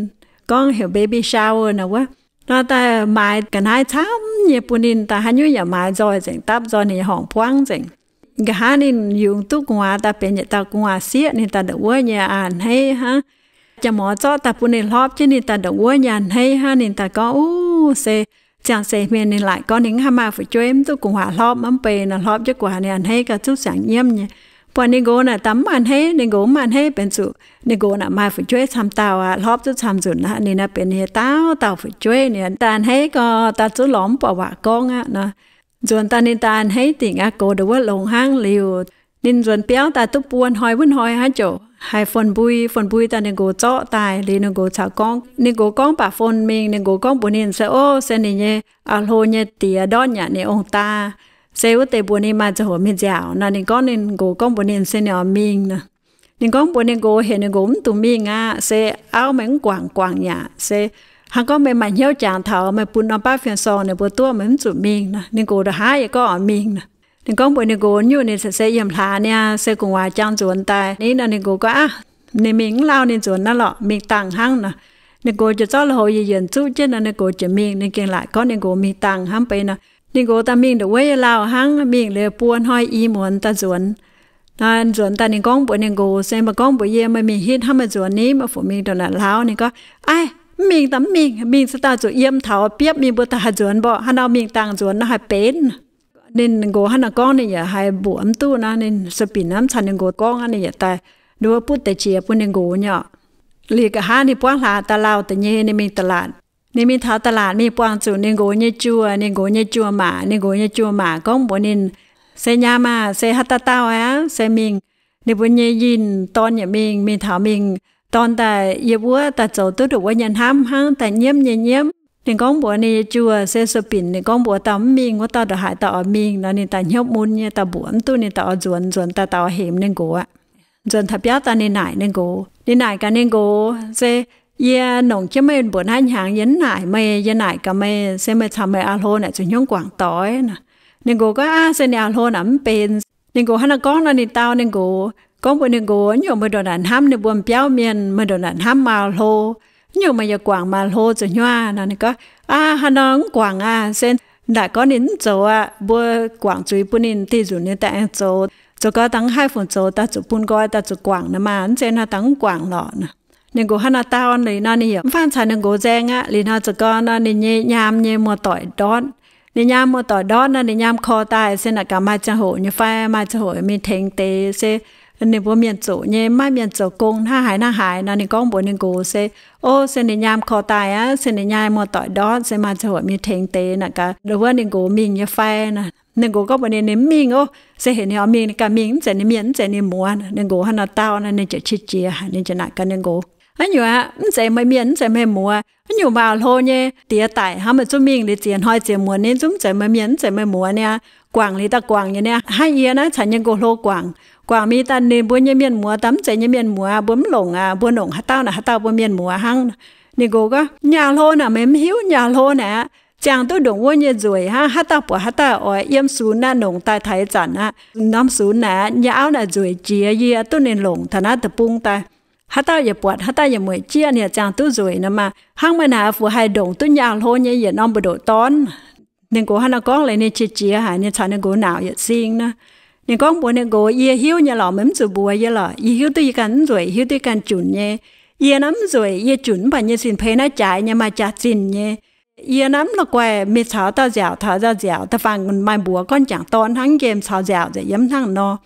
gorngv heuc baby shower nor wuov. Nor daaih maaiz ga'naaiv camv nyei bun ninh, daaih haaix nyungc yaac maaiz nzoih nzengc, dapv nzoih ninh nyei horngc buangv nzengc. Nqa'haav ninh yungz duqv gu'nguaaz daaih benx yietc dauh gu'nguaaz sieqv, ninh daaih ndongc wuov nyei a'hneiv hnangv. Jaa-morc zorqv daaih bun ninh hlorpv jienv, ninh daaih ndongc wuov nyei a'hneiv hnangv. Ninh daaih gorngv, Uv, se ziangh seix mienh ninh laaic gorngv ninh mv haih maaih fu'jueiv, mv duqv gu'nguaaz hlorpv mv bei nor, hlorpv jienv gu'nguaaz ninh a'hneiv gauh zuqc siangx nyiemv nyei. Buatc ninh nqox naaic daaih mv a'hneiv, ninh nqox mv a'hneiv benx zuqc ninh nqox naaic maaih fu'jueiv camv dauh aqv, hlorpv duqv camv nzunc aqv. Ninh naaiv benx ninh nyei dauh dauh fu'jueiv, ninh daaih a'hneiv gau, daaih zuqc lorz mv buatc waac gorngv aqv nor. Nzuonx daaih ninh daaih a'hneiv dingc aqv, goux ndongc wuov longx hnangv liuz. Ninh nzuonx biauv daaih duqv buo hnoi wuov hnoi hnangv ziouc haiz fun-mbui, fun-mbui daaih ninh nqox zorqv daaih liuz ninh nqox caux gorngv, ninh nqox gorngv baac fun mingh, ninh nqox gorngv mbuox ninh se, Ov, se ninh nyei auv-hlo nyei diex ndortv nyanc ninh ong-daa. Se wuov deix mbuox ninh maaih ziangh hoc mingh nziaauc nor. Ninh gorngv, ninh nqox gorngv mbuox ninh se ninh oix mingh nor. Ninh gorngv mbuox ninh nqox heuc ninh nqox mv dungx mingh aqv, se auv meih mv guangc guangc yaac se hnangv gorngv meih maaih hnyouv jangx taux meih bun norm baav fian-sorng ninh mbuo duqv, meih mv zuqc mingh nor. Ninh nqox ndongc haav yie gorngv oix mingh nor. Ninh gorngv mbuox ninh nqox nyungc ninh se se yiem hlaax niaa, se gu'nguaaz jangx nzuonx daaih. Ninh nor ninh nqox gorngv, Aav, ninh mingh mv lauh ninh nzuonx naaiv lorqc, mingh dangh hnangv nor. Ninh nqox ziouc zorqv lui-houx yienc-yienc zuqv jienv nor, ninh nqox ziouc mingh. Ninh gengh laaic gorngv ninh nqox mingh dangh hnangv beiv nor. Ninh nqox daaih mingh ndongc wuov nyei lauh hnangv, mingh liuz buo hnoi i muonz daaih nzuonx. Nor nzuonx daaih ninh gorngv mbuox ninh nqox, Se meih gorngv mbuox yie meih mingh hitv hnangv, meih nzuonx ni, meih fungc mingh ndongc naaic lauh? Ninh gorngv, Aaih, mv mingh daaih mv mingh. Mingh se daaih zuqc yiem taux biopv mingh mbuo daaih haih nzuonx mborqv. Haaix nor mingh dangh nzuonx nor haih benx. Ninh nqox hnangv naaiv gorngv, ninh yaac haiz mbuoqc mv duqv nor, ninh sueih binc hnamv caux ninh nqox gorngv aqv, ninh yaac daaih nduov butv deix jiex bun ninh nqox nyei. Liuz nqa'haav ninh buangv hlaax daaih lauh deix nyei, ninh mingh da'laatc. Ninh mingh taux da'laatc mingh buangh zuqc ninh nqox nyei juoh, ninh nqox nyei juoh maac. Ninh nqox nyei juoh maac gorngv mbuox ninh, Se nyaam aah, se haaix dauh dauh aqv, se mingh. Ninh mbuo nyei yinh dorn yaac mingh, mingh taux mingh dorn daaih yiem wuov daaih zoux duqv ndongc wuov nyei hnamv hnangv, daaih nyiemv nyei nyiemv. Ninh gorngv mbuox ninh nyei juoh se sueih binc ninh gorngv mbuox dauh mv mingh, wuov dauh ndongc haaix dauh oix mingh nor, ninh daaih hnyouv mun nyei, daaih mbuoqc mv duqv, ninh daaih oix nzuonx. Nzuonx daaih dauh hemx ninh nqox aqv. Nzuonx taux biauv daaih ninh naaic ninh nqox, ninh naaic gaax ninh nqox, Se yie nongc jienv meih mbuoqc naaiv hnyangx, yie mv naaic meih. Yie naaic gaax meih, se meih caux meih auv-hlo naaic zuqc hnyouv guangc doix nor. Ninh nqox gorngv, Aav, se ninh auv-hlo naaic mv benx. Ninh nqox hnangv naaiv gorngv nor, ninh dau ninh nqox, gorngv mbuox ninh nqox, Nyungc meih ndongc naaic hnamv ninh mbuo m'biauv mienh, meih ndongc naaic hnamv meih auv-hlo, nyungc meih yaac guangc meih auv-hlo zuqc hnyouv nor. Ninh gorngv, Aav, haaix nor mv guangc aqv? Se ndaaic gorngv ninh mv zoux aqv, mbuo guangc zuiz bun ninh, dih nzunc ninh daaih aengx zoux. Zoux gau dangh mv haih fungc zoux, daaih zuqc bun nqoi, daaih zuqc guangc nor maah. Mv zeiz nor dangh mv guangc lorqc nor. Ninh nqox hnangv naaiv dau liuz nor, ninh yaac mv faanh caux ninh nqox nzaeng aqv. Liuz nor zoux gau nor, ninh nyei nyaam nyei muoz-doic ndortv. Ninh nyaam muoz-doic ndortv nor, ninh nyaam korv daaih se naaic gaax maaih ziangh hoc nyei fai, maaih ziangh hoc mingh tengx deix se ninh mbuo mienh zoqc nyei, maiv maaih mienh zoux gong hnangv haaix hnangv haaix nor. Ninh gorngv mbuox ninh nqox se, Ov, se ninh nyaam korv daaih aqv, se ninh nyaam muoz-doic ndortv, se maaih ziangh hoc mingh tengx deix naaic gaax, ndongc wuov ninh nqox mingh nyei fai nor. Ninh nqox gorngv mbuox ninh, Ninh mv mingh ov. Se heuc ninh oix mingh, ninh ganh mingh, mv zeiz ninh mienh, mv zeiz ninh muoz. Ninh nqox hnangv naaiv dau nor, ninh ziouc qiex jiez haic, ninh ziouc naaic gaax ninh nqox, Aav, nyungc aqv, mv zeiz meih mienh, mv zeiz meih muoz. Aav, nyungc meih auv-hlo nyei diex daic hnangv, meih zungv mingh liuz ziex hnoi ziex muonz ni, zungv mv zeiz meih mienh, mv zeiz meih muoz niaa. Guangc liuz daaih guangc nyei niaa. Hnangv yie naaiv caux nyei nqox-hlo guangc, guangc mingh daaih ninh mbuo nyei mienh muoz daaih mv zeiz nyei mienh muoz, mbuo mv longc aqv. Mbuo longc haaix dauh naaic haaix dauh mbuo mienh muoz hnangv. Ninh nqox gorngv, Nyei auv-hlo naaic meih mv hiuv, nyei auv-hlo naaic ziangh duqv ndongc wuov nyei nzueic hnangv, haaix dauh buatc haaix dauh oix yiem sunx aqv, nongc daaih taux ih zanc aqv, norm sunx naaic nyei auv naaic nzueic jiex, yie duqv ninh longc taux naaiv deic-bung daaih. Haaix dauh yietc buatc haaix dauh yietc mueic jieqv, ninh ziangh duqv nzueic nor maah. Hnangv meih naaic fu haih ndongc duqv nyei auv-hlo nyei yietc norm mbu'ndongx dorn? Ninh nqox hnangv naaiv gorngv liuz ninh qiex jiez haic, ninh caux ninh nqox naauc yietc sing nor. Ninh gorngv mbuox ninh nqox, Yie hiuv nyei lorqc, meih mv zuqc mbuox yie lorqc. Yie hiuv duqv yie ganh mv nzueic, hiuv duqv yie ganh junc nyei. Yie naaiv mv nzueic, yie junc mv baac nyei sin-peix naaiv jaaix nyei, maaih jaax-zinh nyei. Yie naaiv mv la'guaih mingh caux dauh nziaauc, taux dauh nziaauc, da'faanh maaih mbuox gorngv jangc dorn hnangv, nqemh caux nziaauc nzengc, yie mv hnangv nor.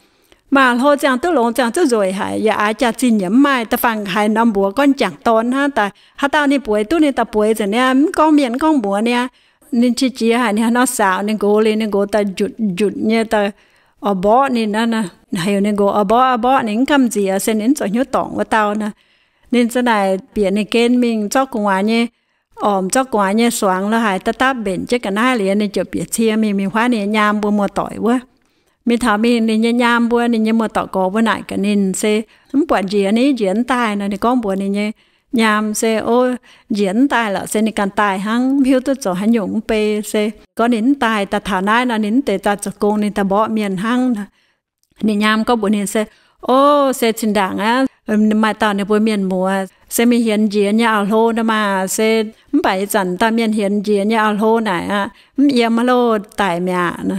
Maaih auv-hlo ziangh duqv longx, ziangh duqv nzueic haic, yaac aaix jaax-zinh yaac mv maaih, da'faanh haiz norm mbuox gorngv jangc dorn hnangv daaih. Haaix dauh ninh bueix duqv ninh daaih bueix nzengc niaa, mv gorngv mienh mv gorngv muoz niaa. Ninh qiex jiez haic, ninh hnangv nor saaux ninh nqox liuz, ninh nqox daaih njutc njutc nyei daaih oix mborqv ninh aqv. Heuc ninh nqox oix mborqv, oix mborqv, ninh mv gamh nziex, se ninh mv zoux hnyouv dorngc wuov dauh nor. Ninh za'naaic bieqc ninh gen mingh zorqv gu'nguaaz nyei, ormc zorqv gu'nguaaz nyei suangx lo haic, dapv dapv mbenc jienv ga'naaiv liuz, ninh ziouc bieqc cie mingh, mingh huaav ninh nyei nyaam mbuo muoz-doic wuov. Mingh taux mingh ninh nyei nyaam mbuo, ninh nyei muoz-doic gorx mbuo naaic gaax ninh se, Mv buatc njiec ni, njiec mv daaih nor. Ninh gorngv mbuox ninh nyei nyaam se, Ov, njiec mv daaih lorqc, se ninh ganh daaih hnangv, mv hiuv duqv zoux haaix nyungc mv bei, se gorngv ninh mv daaih daaih taux naaiv nor, ninh mv deix daaih zoux gong, ninh daaih mborqv mienh hnangv. Ninh nyaam gorngv mbuox ninh se, Ov, se zinh ndaangc aqv, maaih dauh ninh mbuo mienh muoz se mingh hienx njiec nyei auv-hlo nor maah, se mv baac ih zanc dauh mienh hienx njiec nyei auv-hlo naaic aqv, mv yiem loh, daic mi'aqv nor.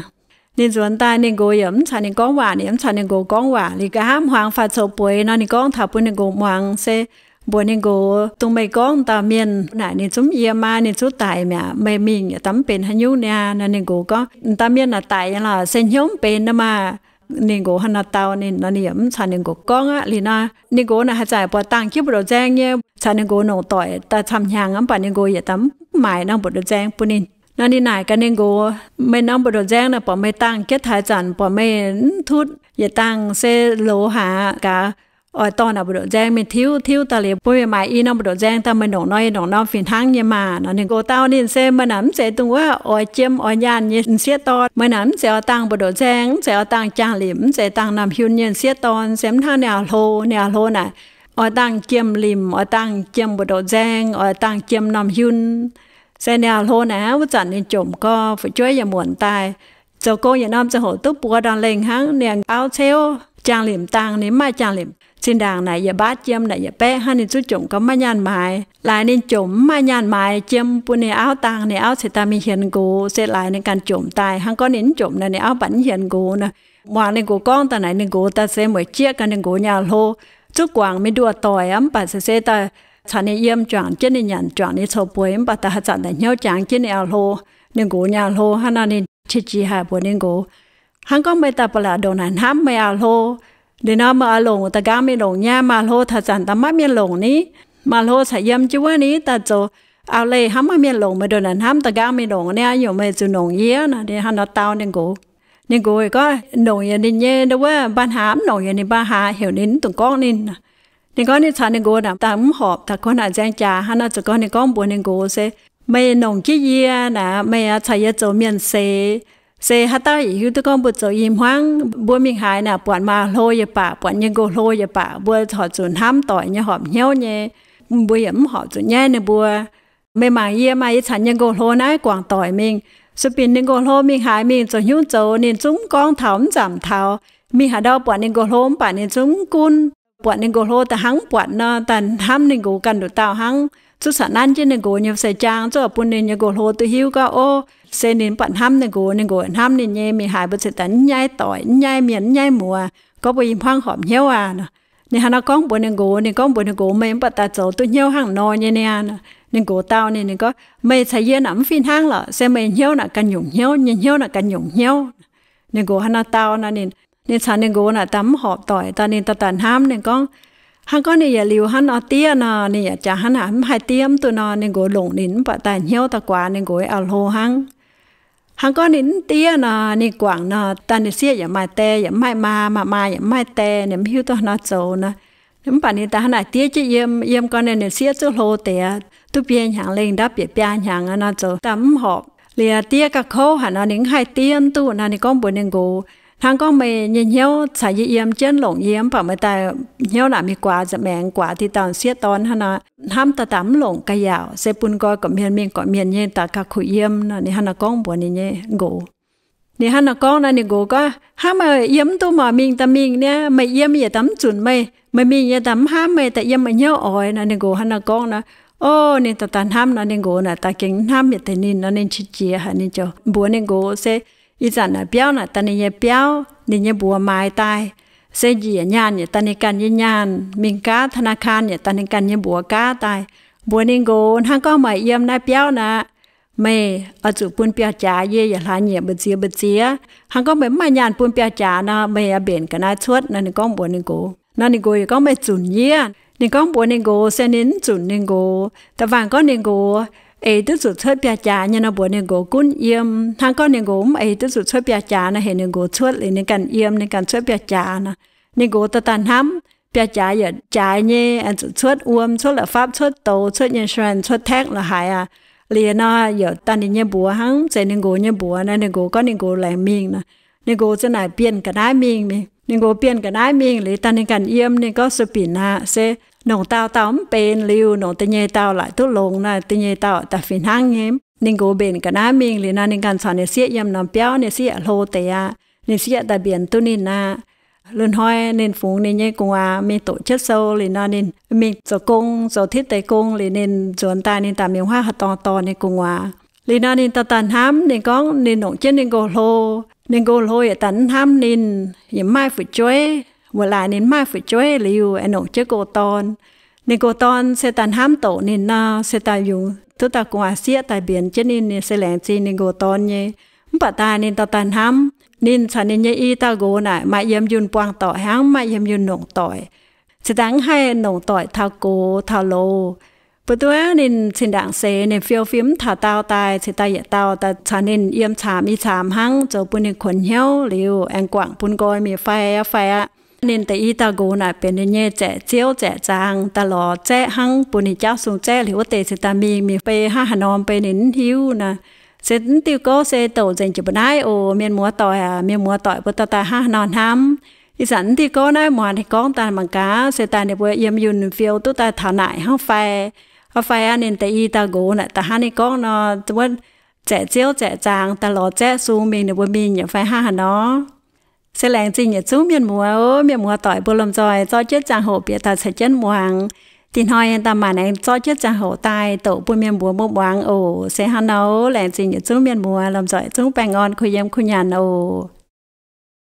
Ninh nzuonx daaih ninh nqox yaac mv caux ninh gorngv waac, ninh mv caux ninh nqox gorngv waac. Liuz nqa'haav hmuangx faix coux bueix nor, ninh gorngv taux bun ninh nqox muangx se, Mbuox ninh nqox, Dongh meih gorngv dauh mienh naaic ninh zungv mv yiem aqv, ninh zungv daic mi'aqv, meih mingh yaac da'mv benx haaix nyungc niaa. Nor ninh nqox gorngv, Dauh mienh naaic daic nyei lorqc, se hnyouv mv benx nor maah. Ninh nqox hnangv nor dau ninh nor, ninh yaac mv caux ninh nqox gorngv aqv. Liuz nor ninh nqox naaic haaix zanc buatc dangh jienv mbu'ndongx nzaeng nyei, caux ninh nqox longc doic daaih camv-hnyangx, mv baac ninh nqox yaac da'mv maaih norm mbu'ndongx nzaeng bun ninh. Nor ninh naaic gaax ninh nqox, Meih norm mbu'ndongx nzaeng naaic buatc meih dangh jienv taux ih zanc buatc meih mv tutv yietc dangh se loz haic aqv. Gaax oix dorh naaic mbu'ndongx nzaeng mingh tiuv. Tiuv daaih liuz bun meih maaiz i norm mbu'ndongx nzaeng daaih, meih longc nor, longc norm fih hnangv nyei maah. Nor ninh nqox dau ninh se, Meih naaic mv zeiz dongh wuov oix jiem oix nyaanh nyei m'sieqv dorn. Meih naaic mv zeiz oix dangh mbu'ndongx nzaeng, mv zeiz oix dangh jaang limc, mv zeiz dangh normh hiun nyei m'sieqv dorn, se mv hnangv ninh auv-hlo. Ninh auv-hlo naaic oix dangh jiem limc, oix dangh jiem mbu'ndongx nzaeng, oix dangh jiem normh hiun. Se ninh auv-hlo naaic wuov zanc ninh jomc gorx, fu'jueiv yaac muonc daaih, zoux gong yietc norm ziangh hoc duqv buo ndorn lengh hnangv. Ninh auv ceuv jangx limc dangh, ninh mv maaih jangx limc. Zinh ndaangc naaic yietc mbaatv jiem naaic yietc baeqv hnangv, ninh zuqv jomc gau mv maaih nyaanh maaiz. Laaix ninh jomc mv maaih nyaanh maaiz, jiem bun ninh auv dangh, ninh auv ceix daaih mingh hienx nqox. Se laaix ninh ganh jomc daaih. Hnangv gorngv ninh mv jomc nor, ninh auv mv baac mv hienx nqox nor. Muangx ninh nqox gorngv daaih naaic, ninh nqox daaih se mueic jieqv ganh ninh nqox nyei auv-hlo, zuqv guangc mingh nduoh doic aqv. Mv baac se se daaih caux ninh yiem juangc jienv, ninh nyanc juangc ninh coux bueix, mv baac daaih haaix zanc daaih hnyouv jangx jienv ninh auv-hlo, ninh nqox nyei auv-hlo. Hnangv nor ninh qiex jiez haic mbuox ninh nqox, hnangv gorngv meih daaih ba'laqc ndongc naaic hnamv meih auv-hlo, liuz nor meih oix longc da'nqaang mingh longc nyei. Meih auv-hlo taux zanc daaih maiv mienh longc ni. Meih auv-hlo caux yiem jienv wuov ni, daaih zoux auv-leih hnangv, maiv mienh longc. Meih ndongc naaic hnamv da'nqaang mingh longc ni, yungc meih zuqc longc yie nor. Ninh hnangv nor dau ninh nqox. Ninh nqox gorngv longc yaac ninh nyei wuov mbaanh hlaax, mv longc yaac ninh mbaanh hlaax, heuc ninh mv dungx gorngv ninh. Ninh gorngv ninh caux ninh nqox naaic daaih mv horpc, daaih gorngv naaic nzaeng jaax hnangv nor. Ziouc gorngv, ninh gorngv mbuox ninh nqox se, meih longc jienv yie naaic, meih caux yie zoux mienh seix, se haaix dauh yaac hiuv duqv gorngv mbuo zoux i hmuangv. Mbuo mingh haaix naaic buatc meih auv-hlo yaac baac, buatc nyei nqox-hlo yaac baac, mbuo horpc zuqc hnamv doic nyei, horpc hnyouv nyei. Mbuo yaac mv horpc zuqc nyaiv ninh mbuo. Meih mangc yie maah, yie caux nyei nqox-hlo naaiv guangc doic mingh. Sueih binc ninh nqox-hlo mingh haaix, mingh zoux hnyouv zoux, ninh zungv mv gorngv taux, mv nzamc taux. Mingh haaix ndau buatc ninh nqox-hlo mv baac ninh zungv mv gunv. Buatc ninh nqox-hlo daaih hnangv mv buatc nor, daaih hnamv ninh nqox ganh nduqc dauh hnangv. Zuqc caux nanv jienv ninh nqox nyei seix jaang, zuqc bun ninh nyei nqox-hlo duqv hiuv gorngv, o, se ninh mv baac hnamv ninh nqox, ninh nqox hnamv ninh nyei. Mingh haaix mbuo ziouc daaih mv nyaiv doic, mv nyaiv mienh, mv nyaiv muoz, gorngv mbuo i hmuangv horpc hnyouv aqv nor. Ninh hnangv nor gorngv mbuox ninh nqox. Ninh gorngv mbuox ninh nqox, meih mv baac daaih zoux duqv hnyouv hnangv nor nyei niaa. Ninh nqox dau ninh, ninh gorngv, meih caux yie naaic mv fih hnangv lorqc. Se meih hnyouv naaic ganh nyungc hnyouv, nyei hnyouv naaic ganh nyungc hnyouv. Ninh nqox hnangv nor dau nor, ninh, ninh caux ninh nqox naaic daaih mv horpc doic, daaih ninh daaih daaih hnamv, ninh gorngv, hnangv gorngv ninh yietc liuz hnangv nor diev nor, ninh yaac jangx hnangv naaic mv haih diev. Mv duqv nor, ninh nqox longc ninh mv baac daaih hnyouv daaih guaax ninh nqox auv-hlo hnangv. Hnangv gorngv ninh mv diev nor, ninh guangc nor, daaih ninh sieqv yaac maaih die yaac mv maaih maa, maaih maa yaac mv maaih die, ninh mv hiuv duqv haaix nor zoux nor. Mv baac ninh daaih hnangv naaic diev jienv yiem, yiem gau ninh, ninh sieqv zuqc hlo deix, duqv biei hnyangx lengh, ndapv bieqc biaa hnyangx nor, zoux daaih mv horpc. Liuz diev gauh kouv haic nor, ninh mv haih diev duqv nor, ninh gorngv mbuox ninh nqox, hnangv gorngv meih nyei hnyouv caux yie yiem jienv, longc yie, mv baac meih daaih hnyouv naaic mingh guaax nza'maengx, guaax deix dauh sieqv dorn hnangv nor, hnamv daaih daaih mv longc ga'yaauc, se bun nqoi gorqv-mienh mingh gorqv-mienh nyei, daaih gauh kuh yiem nor. Ninh hnangv nor gorngv mbuox ninh nyei nqox. Ninh hnangv nor gorngv nor, ninh nqox gorngv, hnangv meih yiem mv duqv, mv baac mingh daaih mingh niaa, meih yiem yie daaih mv zunc meih, meih mingh yie daaih mv hnamv meih, daaih yiem meih hnyouv oix nor. Ninh nqox hnangv nor gorngv nor, o, ninh daaih daaih hnamv nor, ninh nqox naaic daaih gengh hnamv yietc deix ninh nor, ninh qiex jiez haic. Ninh ziouc mbuox ninh nqox se, ih zanc naaic biauv naaic daaih ninh nyei biauv, ninh nyei mbuox maaiz daaih, se njiec nyaanh yaac daaih ninh ganh nyei nyaanh, mingh gaav ธนาคาร yaac daaih ninh ganh nyei mbuox gaav daaih. Mbuox ninh nqox, hnangv gorngv meih yiem naaiv biauv naaic, meih oix zuqc bun biauv-jaax yie yaac hlaax nyieqc mbu'ziex mbu'ziex. Hnangv gorngv meih mv maaih nyaanh bun biauv-jaax nor, meih oix mbenc ga'naaiv cuotv nor. Ninh gorngv mbuox ninh nqox nor, ninh nqox yaac gorngv meih zunc yie. Ninh gorngv mbuox ninh nqox se ninh mv zunc ninh nqox. Da'faanh gorngv ninh nqox eix duqv zuqc cuotv biauv-jaax nyei nor, mbuox ninh nqox gunv yiem. Hnangv gorngv ninh nqox mv eix duqv zuqc cuotv biauv-jaax nor, heuc ninh nqox cuotv liuz ninh ganh yiem, ninh ganh cuotv biauv-jaax nor. Ninh nqox daaih daaih hnamv, biauv-jaax yaac jaaix nyei, zuqc cuotv wuom, cuotv la'fapv, cuotv douz, cuotv insurance, cuotv tax la'haaix aqv. Liuz nor, yaac daaih ninh nyei mbuox hnangv, zeiz ninh nqox nyei mbuox nor. Ninh nqox gorngv ninh nqox laengz mingh nor. Ninh nqox ziouc naaic bienh ga'naaiv mingh. Ninh nqox bienh ga'naaiv mingh liuz, daaih ninh ganh yiem, ninh gorngv, sueih binc aqv, se nongc dauh dauh mv benx liuz, nongc da'nyeic dauh laaic duqv longx nor, da'nyeic dauh daaih fih hnangv nyei. Ninh nqox mbenc ga'naaiv mingh liuz nor, ninh ganh caux ninh sieqv yiem norm biauv, ninh sieqv yaac hlo deix aqv. Ninh sieqv daaih mbienc duqv ninh aqv. Lungh hnoi ninh fungx ninh nyei gu'nguaaz mingh doqc cietv sou liuz nor, ninh mingh zoux gong, zoux titv deix gong liuz, ninh nzuonx daaih ninh daaih mingh huaav haaix dorngx dorh ninh gu'nguaaz. Liuz nor ninh daaih daaih hnamv, ninh gorngv ninh longc jienv ninh nqox hlo. Ninh nqox hlo yaac daaih mv hnamv ninh, yaac mv maaih fu'jueiv. Weic laaix ninh mv maaih fu'jueiv liuz, aengx longc jienv nqox dorn. Ninh nqox dorn se daaih hnamv doqc ninh nor, se daaih yungz duqv dauh gu'nguaaz-sieqv daaih mbienx jienv ninh, ninh se laengz zingh ninh nqox dorn nyei. Mv baac daaih ninh daaih daaih hnamv, ninh caux ninh nyei i dauh nqox naaic maaih yiem yunh buangh doic hnangv, maaih yiem yunh longc doic. Cingx daaih mv haih longc doic taux gox taux loz. Mbuo duqv ninh zinh ndaangc seix ninh fiou fim mv taux dau daaih, cingx daaih yietc dauh daaih caux ninh yiem caamx i caamx hnangv, zoux bun ninh kuonx hnyouv liuz, aengx guangc bun nqoi mingh fai aqv, fai aqv. Ninh deix i dauh nqox naaic benx ninh nyei zaeqc ziouv zaeqc zaang daaih lorz zaeqv hnangv, bun ninh jaauv sung zaeqv liuz wuov deix cingx daaih mingh, mingh bei hnangv haaix norm bei ninh mv hiuv nor. Se mv diuh gouv se douc nzengc jiex mbu'naaiv oc, mienh muoz doic aac, mienh muoz doic mbuo daaih daaih hnangv haaix nor hnamv. Ih zanc mv diuh gouv naaiv muangx ninh gorngv daaih mangc gaax, se daaih ninh mbuo yiem yunh fiou duqv daaih taux naaic hnangv fai. Aa, fai aqv, ninh deix i dauh nqox naaic daaih hnangv ninh gorngv nor, wuov zaeqc ziouv zaeqc zaang daaih lorz zaeqv sung mingh, ninh mbuo mingh yaac fai hnangv haaix nor. Se laengz zingh yietc zungv mienh muoz oc. Mienh muoz doic mbuo lomh nzoih zorqv jienv ziangh hoc bieqc daaih caux jienv muangx. Dinh hnoi daaih maaih aengx zorqv jienv ziangh hoc daaih doqc bun mienh mbuo mbuo muangx oc. Se hnangv nor, laengz zingh yietc zungv mienh muoz lomh nzoih zungv baengh orn kuh yiem kuh nyanc oc.